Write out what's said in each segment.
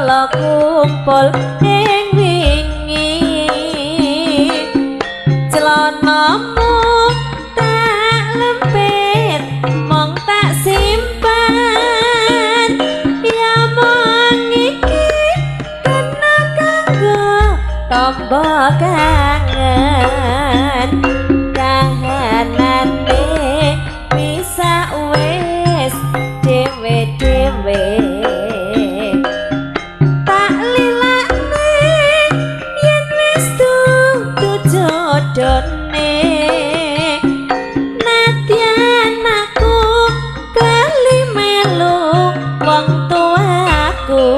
kala kumpul ing wingi. Celanamu tak lempit mong tak simpan, ya mong iki kena kanggo tombo kangen. Kahanane bisa wis dhewe-dhewe, tak lilakne yen wis dudu jodone. Nadyan aku kali melu wong tuaku,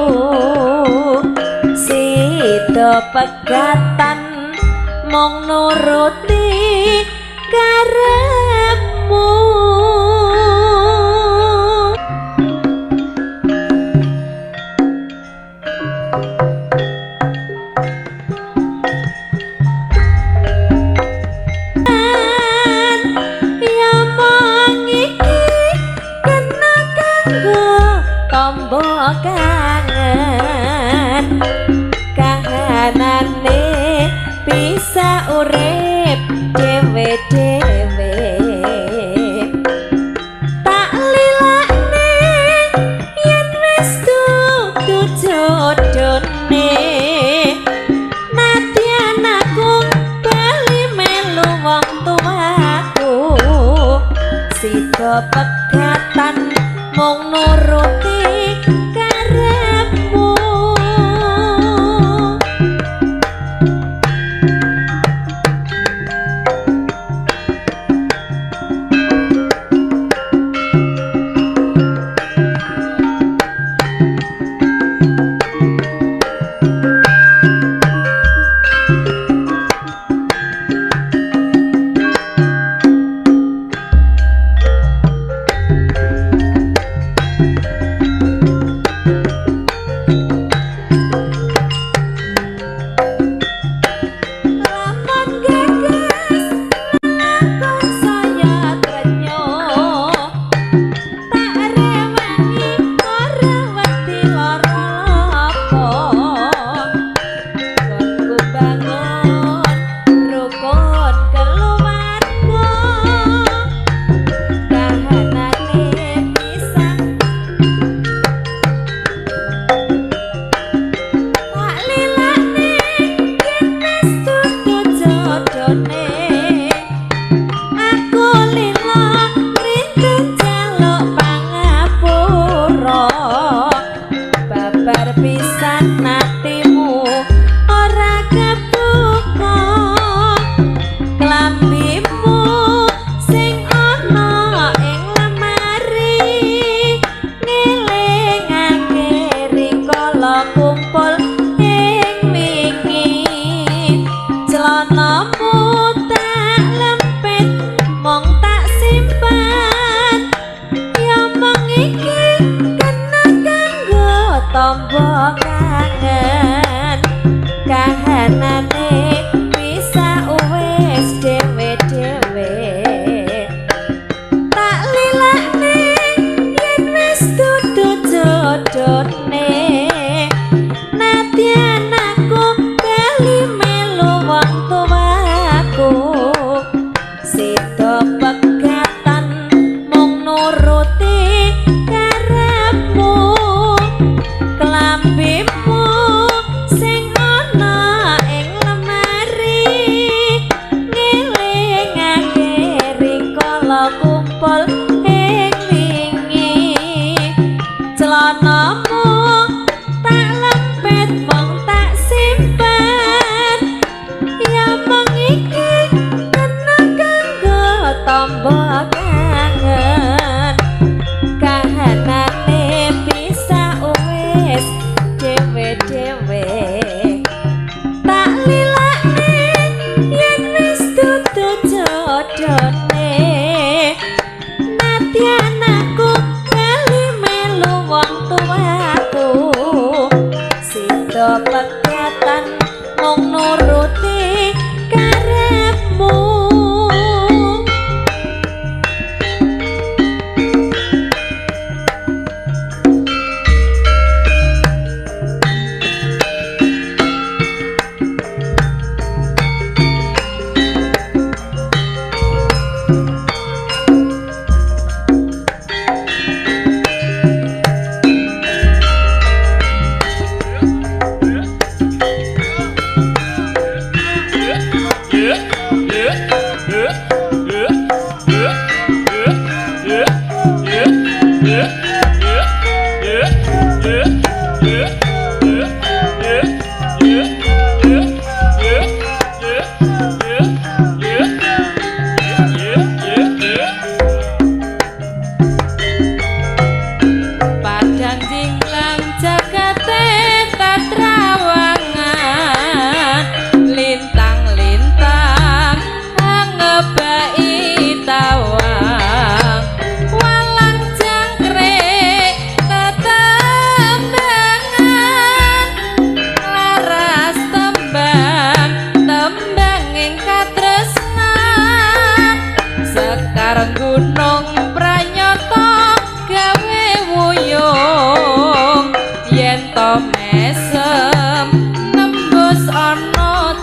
sida pegatan mung nuruti karepmu. Ya mong iki kena kanggo tombo kangen. Kahanane bisa urip dhewe-dhewe, tak lilakne yen wis dudu jodone. Nadyan aku bali melu wong tuaku, sida pegatan mung nuruti karepmu.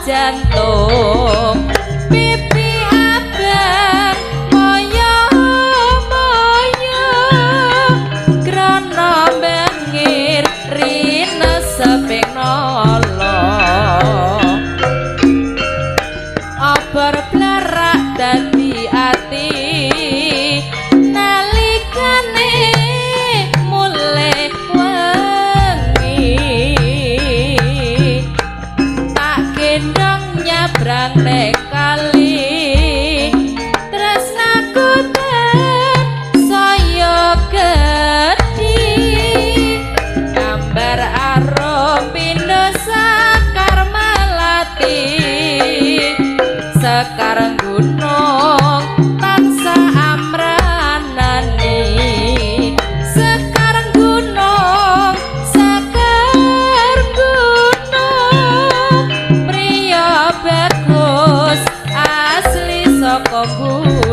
Jantung pipi abang moyo moyo krana bangir rine seping nolo obor blarak dadi ati nalikane mulih wengi tak gendong nyabrang nek kali tresnaku ten saya gedhi gambar arum pindho sekar melati sekar gunung tansah amranani sekar gunung sekar gunung priya bagus asli saka gunung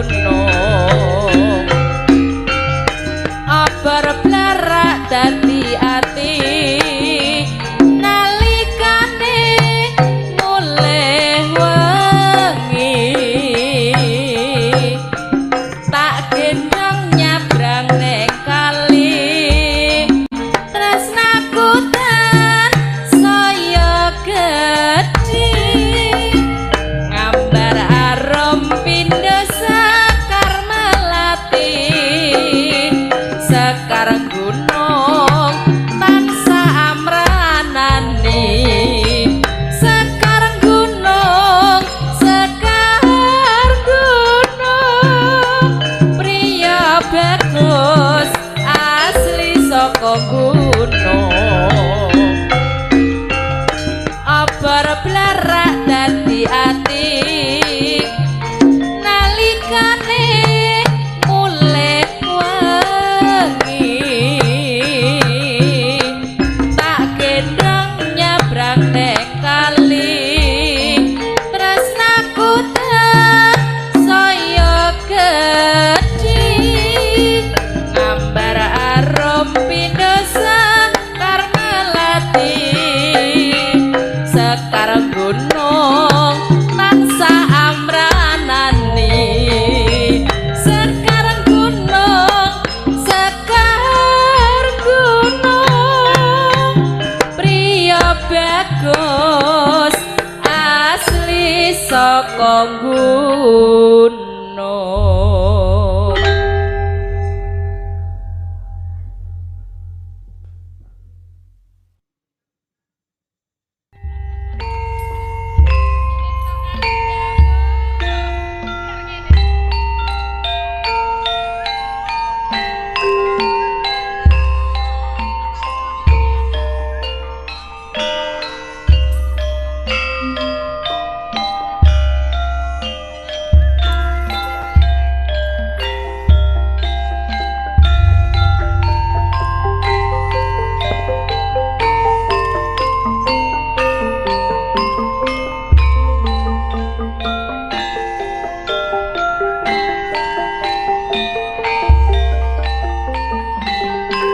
obor blarak dadi ati nalikane mulih wengi tak gendong nyabrang nek kali tresnaku tan saya gedhi ngambar arum pindho sekar melati sekar gunung tansah amranani sekar gunung sekar gunung priya bagus asli saka gunung obor blarak dadi ati nalikane mulih wengi tak gendong nyabrang nek kali tresnaku ten saya gedhi ngambar arum pindho sekar melati sekar gunung tansah amranani sekar gunung sekar gunung priya bagus asli saka gunung.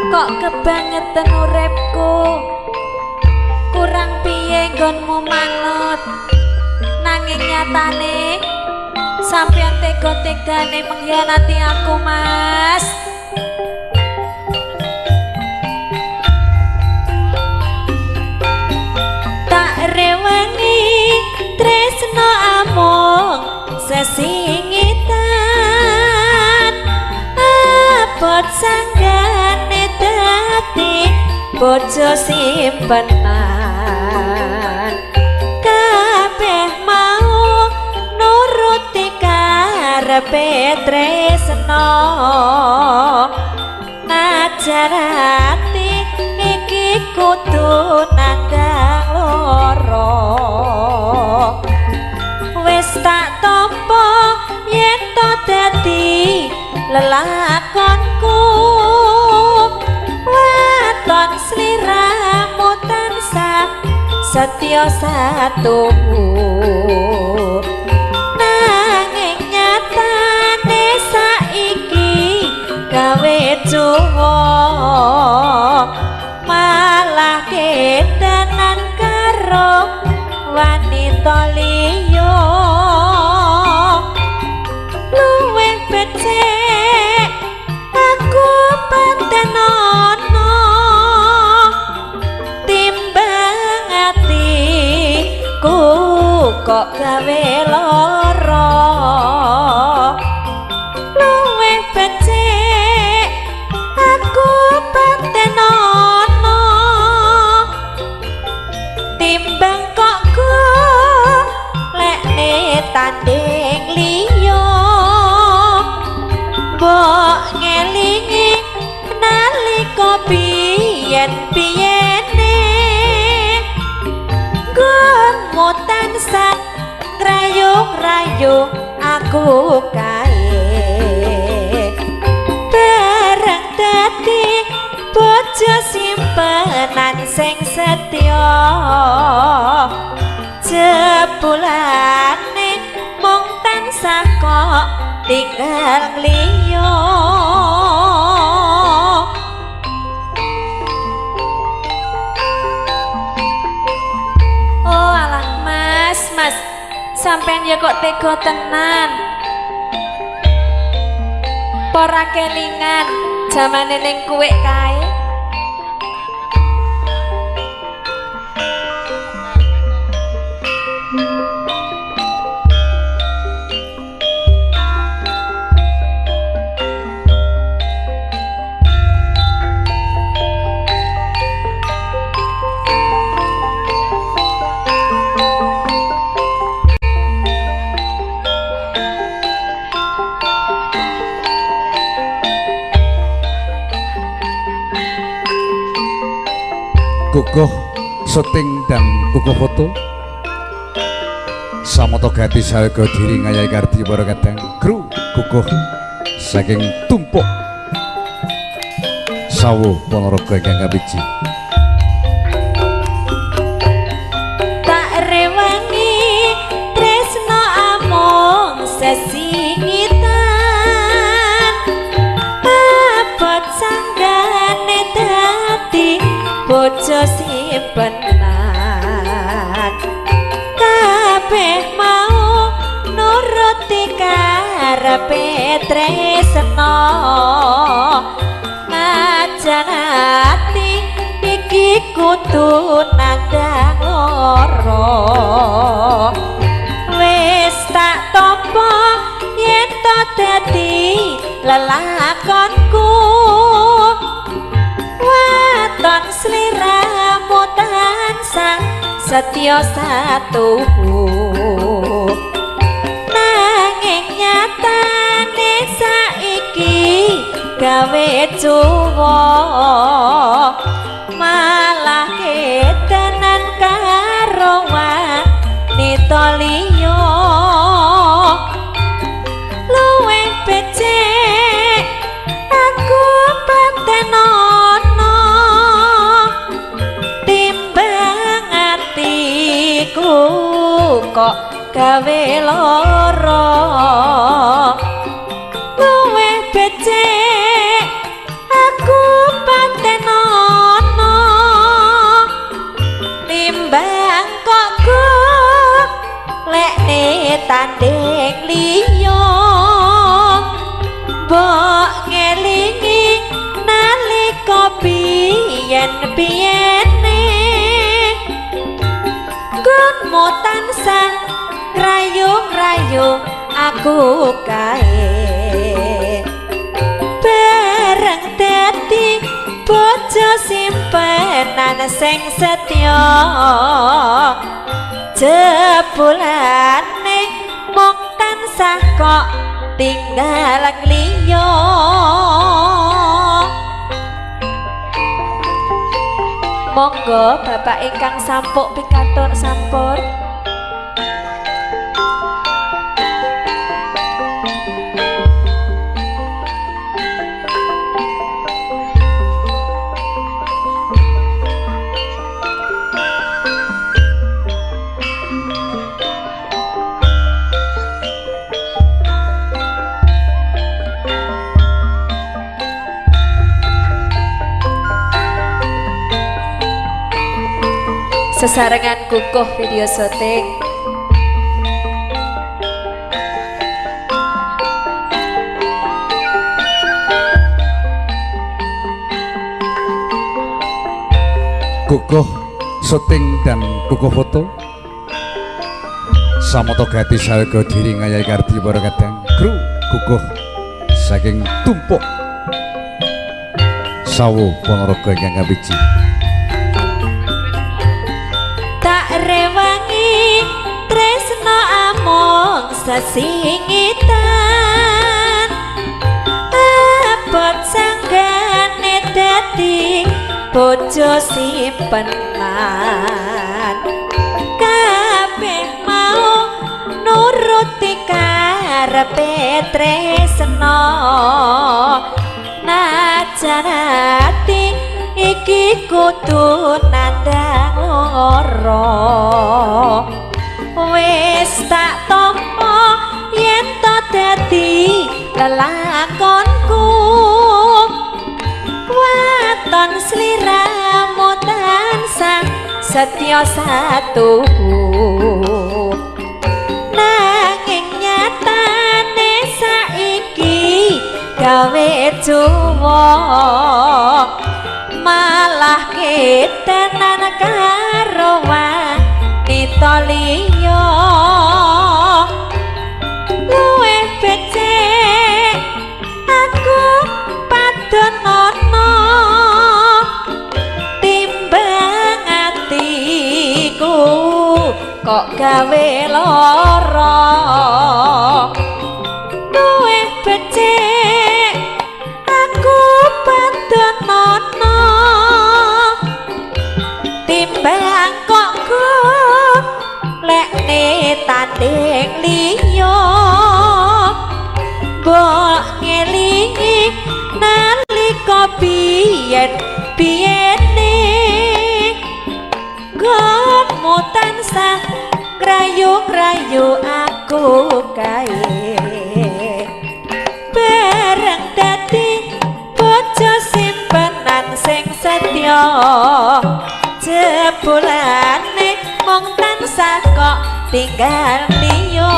Kok kebangetan uripku, kurang piye nggonmu manut, nanging nyatane sampeyan tega-tegane mengkhianati aku, Mas. Tak rewangi tresno amung sesingitan, abot sanggane dadi bojo simpenan. Kabeh mau nuruti karepe tresno, najar ati iki kudu nandang loro. Wis tak tampa yen to dadi lelakonku, waton sliramu tansah setya satuhu. Nanging nyatane saiki gawe cuwo, malah kedanan karo wanita. wanita liya. Luwih becik aku patenono timbang atiku kok gawe lara. Luwih becik aku patenono timbang kok golekne tanding liya. Mbok ngelingi nalika biyen-biyene nggonmu tansah ngrayung-rayung aku kae. Bareng dadi bojo simpenan sing setya, jebulane mung tansah kok tinggal ngliyo. Oh alah Mas, Mas, sampean ya kok tega tenan. Ora kelingan jamane ning kuwek kae. Kukuh syuting dan kukuh foto Samoto gati sawiga diri ngayahi kardi para kadang kru kukuh saking tumpuk Sawo Ponorogo ingkang kapiji. Tak rewangi tresno amung sesingitan, abot sanggane dadi bojo simpenan. Kabeh mau nuruti karepe tresno, najan ati iki kudu nandang lara. Wis tak tampa yen to dadi lelakonku, waton sliramu tansah setya satuhu. Nanging nyatane saiki gawe cuwa, malah ketenan karo wanita liya. Luwih becik aku patenono timbang atiku kok gawe lara. Luwih becik aku patenono timbang kok golekne tanding liya. Mbok ngelingi nalika biyen-biyene nggonmu tansah ngrayung-rayung aku kae. Bareng dadi bojo simpenan sing setya, jebulane mung tansah kok tinggal ngliyo. Monggo bapak ingkang sampuk pikatur sampur. Sesarengan kukuh video syuting. Kukuh syuting dan kukuh foto. Samoto gati sawiga diri ngayahi kardi para kadang kru kukuh saking tumpuk Sawo Ponorogo ingkang kapiji. Tak rewangi tresno amung sesingitan, abot sanggane dadi bojo simpenan. Kabeh mau nuruti karepe tresno, najan ati iki kudu nandang lara. Wis tak tampa yen to dadi lelakonku, waton sliramu tansah setya satuhu. Nanging nyatane saiki gawe cuwa, malah ketenan karo wanita liya. Luwih becik aku padonono timbang atiku kok gawe lara. Luwih becik aku padonono timbang kok golekne tanding liya. Mbok ngelingi nalika biyen biyene, nggonmu tansah ngrayu-ngrayu aku kae. Bareng dadi bojo simpenan sing setya, jebulane mung tansah kok tinggal liya.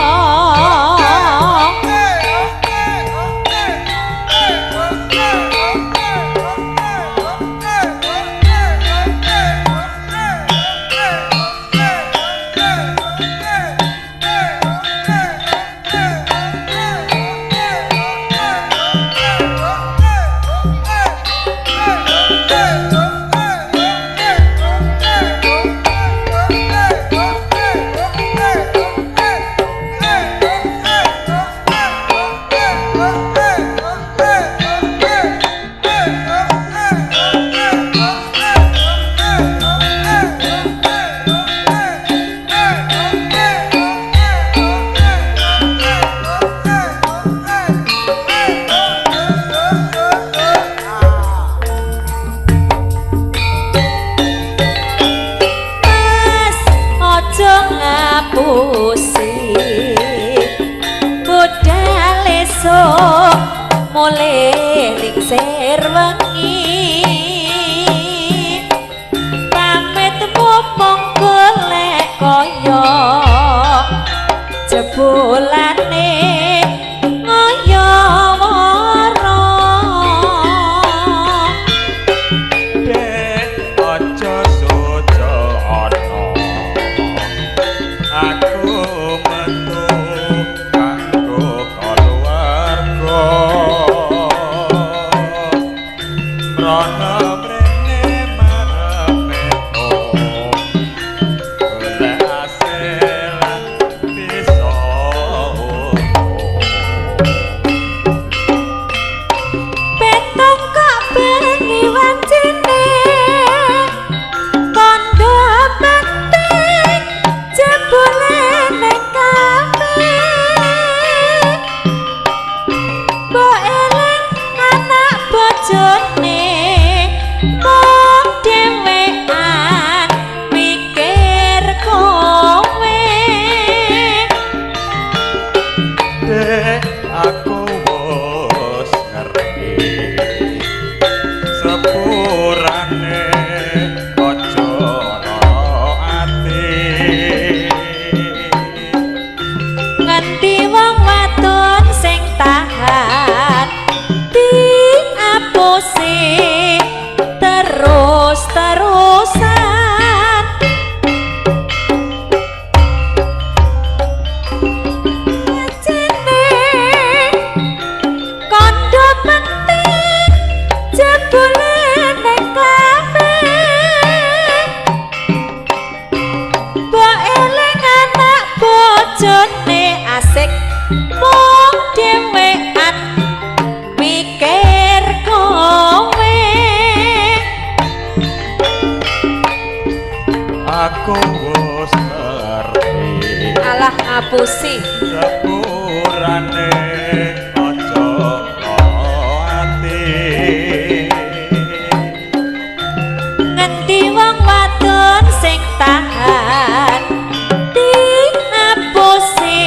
Ngapusi budal esuk mulih lingsir wengi, pamit mung golek kaya jebulane ngoyo wara. Dek aja sojo ana, aku metu kanggo keluarga. Mrono mrene marep petung, golek asil bisa untung. Petung kok bengi wancine, kondo penting jebule ning kafe. bojone asik mung dhewean mikir kowe. Aku wis ngerti. Alah ngapusi. Sepurane aja ati. Ngendi wong wadon sing tahan dinapusi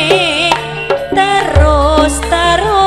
terus-terusan.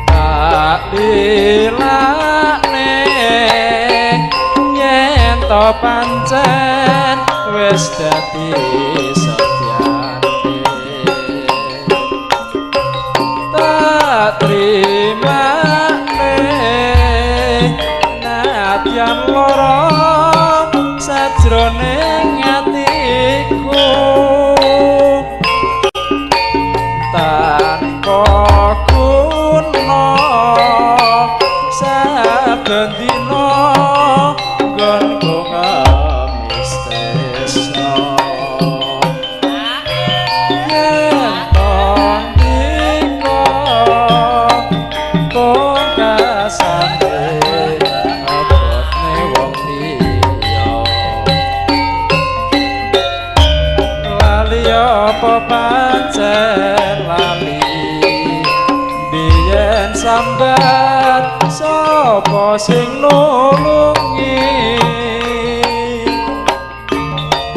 Tak lilane yen to pancen wis dadi setyane, tak trimane nadyan lara sajroning atiku. Tanpa guna saben dina nggonku ngemis tresno. Yen to ndika pungkasane abotne wong liya, lali apa pancen lali biyen sambat sapa sing nulungi,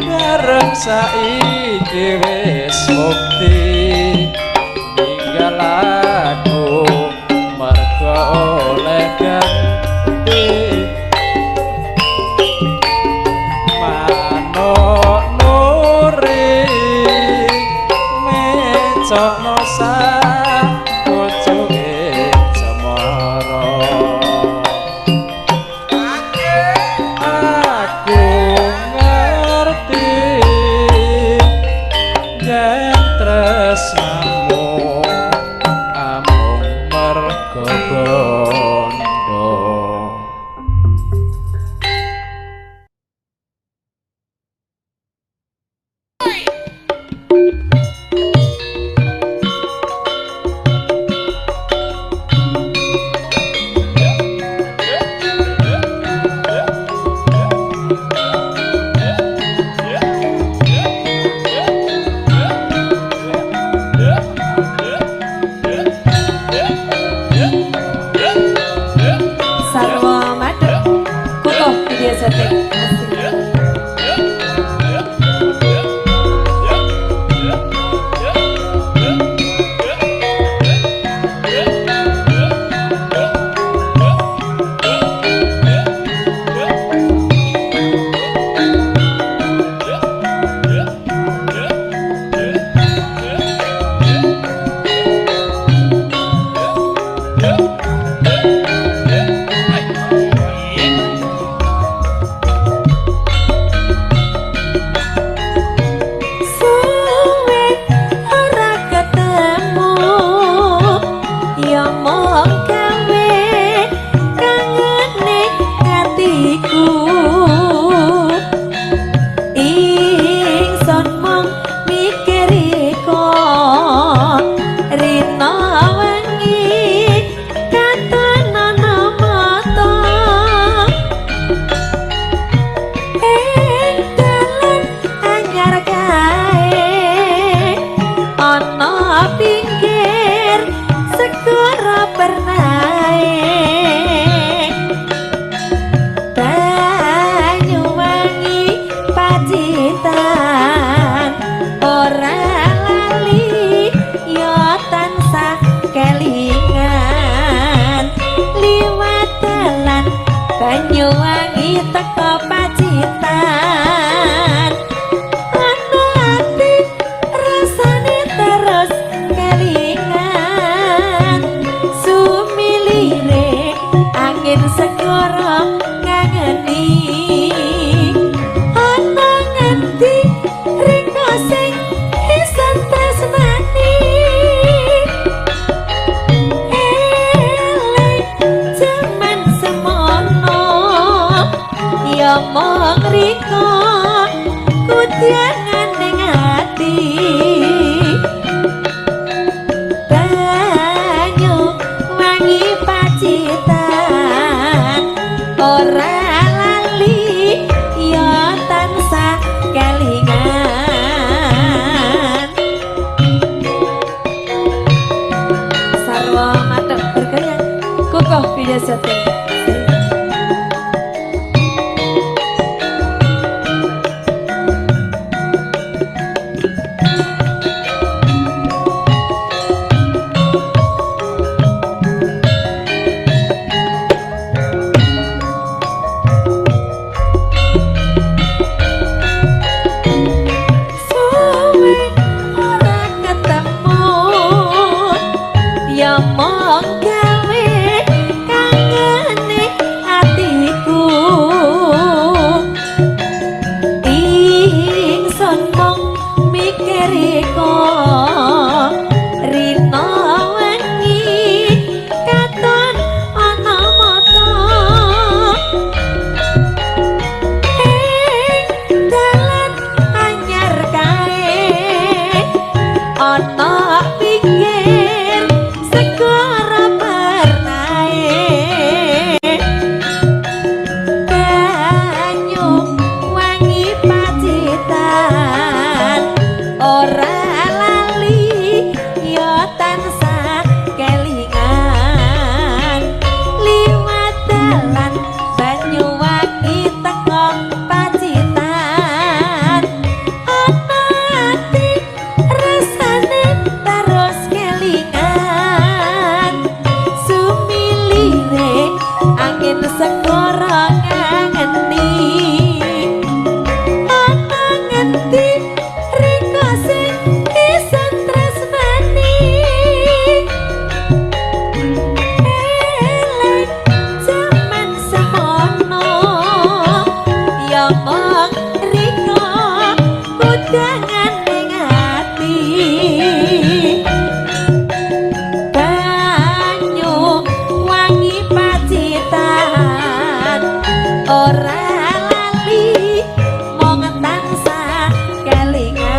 bareng saiki wis bukti ninggal aku mergo oleh ganti. Manuk nuri mecokno sak pucuke cemara. Aku ngerti yen tresnamu amung mergo bondo. Sarwa madhep kukuh video syuting. Asik. Suwe ora ketemu ya mung gawe kangene atiku. Ingsun mung mikir iko rina wengi katon ana mata ing dalan anyar kae ana pinggir teko Pacitan. Ana ati rasane terus kelingan, sumilire angin segara ngangeni. Ana ngendi rika sing isun tresnani, eling jaman semono ya mung rika kudangan ning ati. Banyu wangi Pacitan ora lali ya tansah kelingan. Sarwa matek bergoyang kukuh video syuting. Suwe ora ketemu ya mung gawe kangene atiku. Ingsun mung mikir iko rina wengi katon ana mata. Ing dalan anyar kae ana pinggir segara pernae. Banyu wangi Pacitan ora lali ya tansah kelingan. Liwat dalan banyu wangi teko Pacitan, ana ati rasane terus kelingan, sumilire angin segara ngangeni. Ana ngendi rika sing isun tresnani, eling jaman semono ya mung rika kudangan ning ati. Banyu wangi Pacitan ora lali mung tansah kelingan.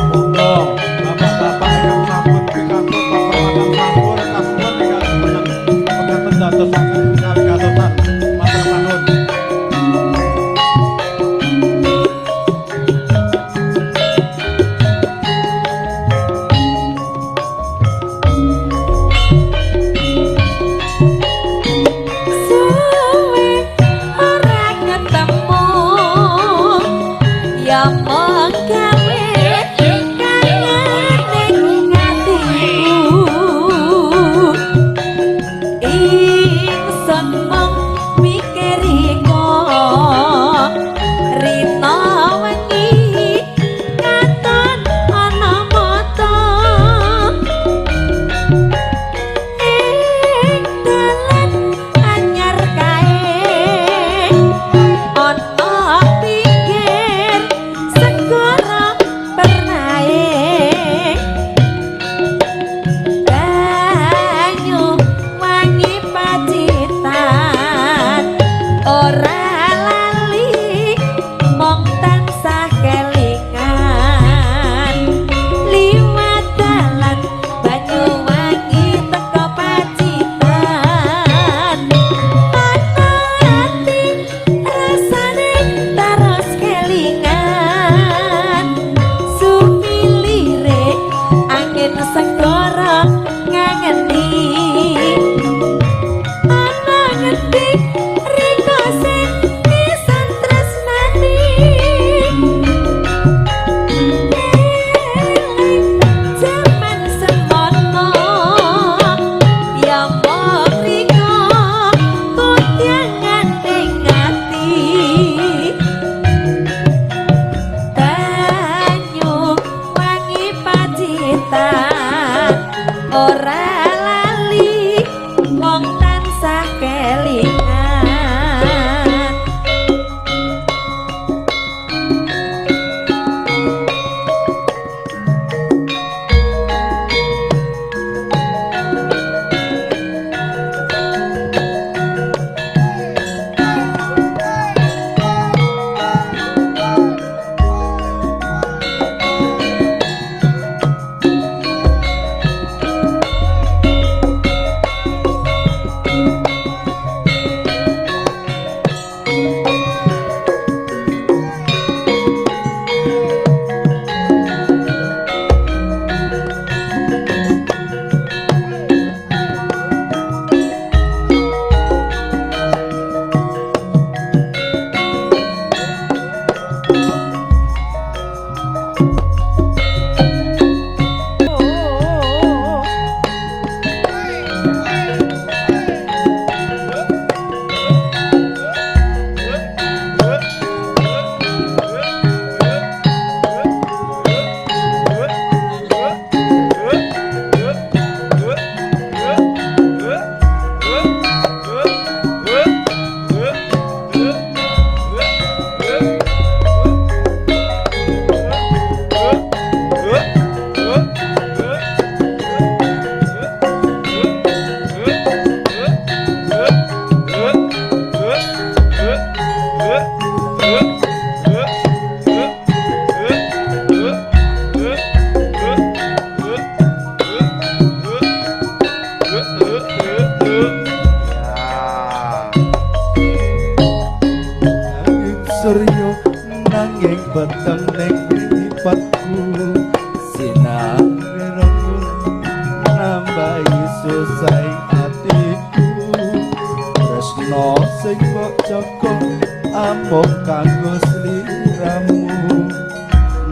Monggo bapak-bapak ingkang sampun pikantuk pakurmatan sampur kasuwun ingkang jumeneng mekaten dadosaken kawigatosan. Matur nuwun. Suwe ora ketemu ya mung gawe kangen ning atiku. Ingsun mung mikir iko rina wengi katon ana mata. Ing dalan anyar kae ana pinggir segara. Nanging surya nanging peteng ning mripatku sinar nambahi susah atiku tresno sing mbok jaga amung kanggo sliramu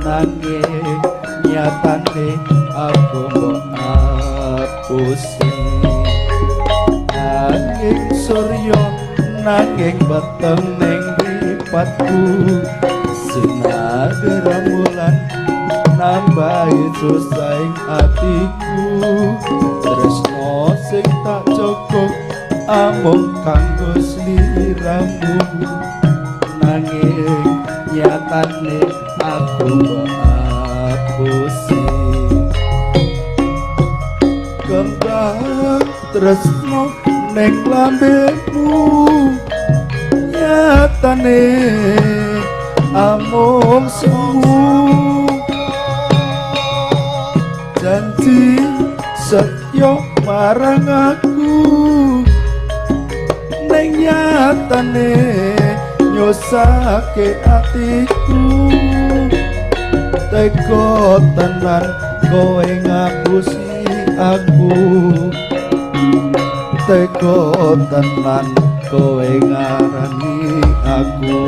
nanging nyatane aku mbok apusi nanging surya nanging peteng ning mripatku sinar rembulan nambahi susahing atiku tresno sing tak jaga amung kanggo sliramu nanging nyatane aku mbok apusi kembang tresno ning lambemu nyatane amung semu janji setya marang aku ning nyatane nyusahke atiku tega tenan kowe ngapusi aku tega tenan kowe ngarani aku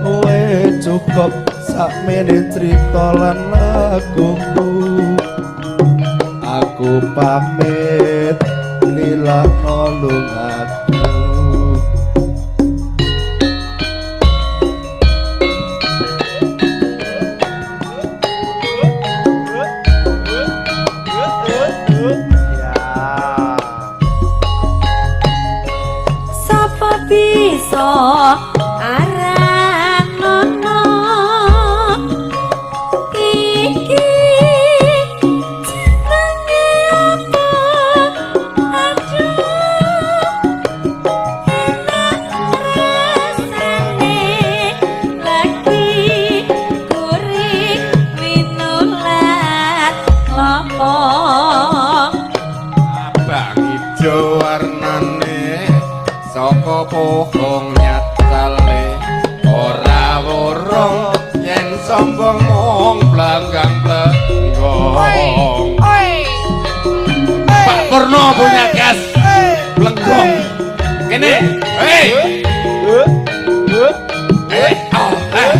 kowe cukup sakmene crita lan laguku aku pamit lilakno lungaku. Sapa bisa aranono iki jenenge apa aduh enak rasane lagi kuring winulat klopo abang ijo warnane saka pohong nyatale ora wurung yen sombong mung blanggang blenggong. Pak Purno punya gas blenggong kene. Hei hei oh eh.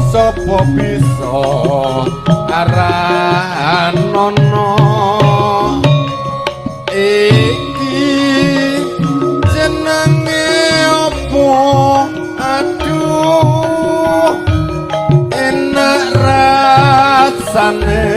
Sapa bisa aranono iki jenenge apa aduh enak rasane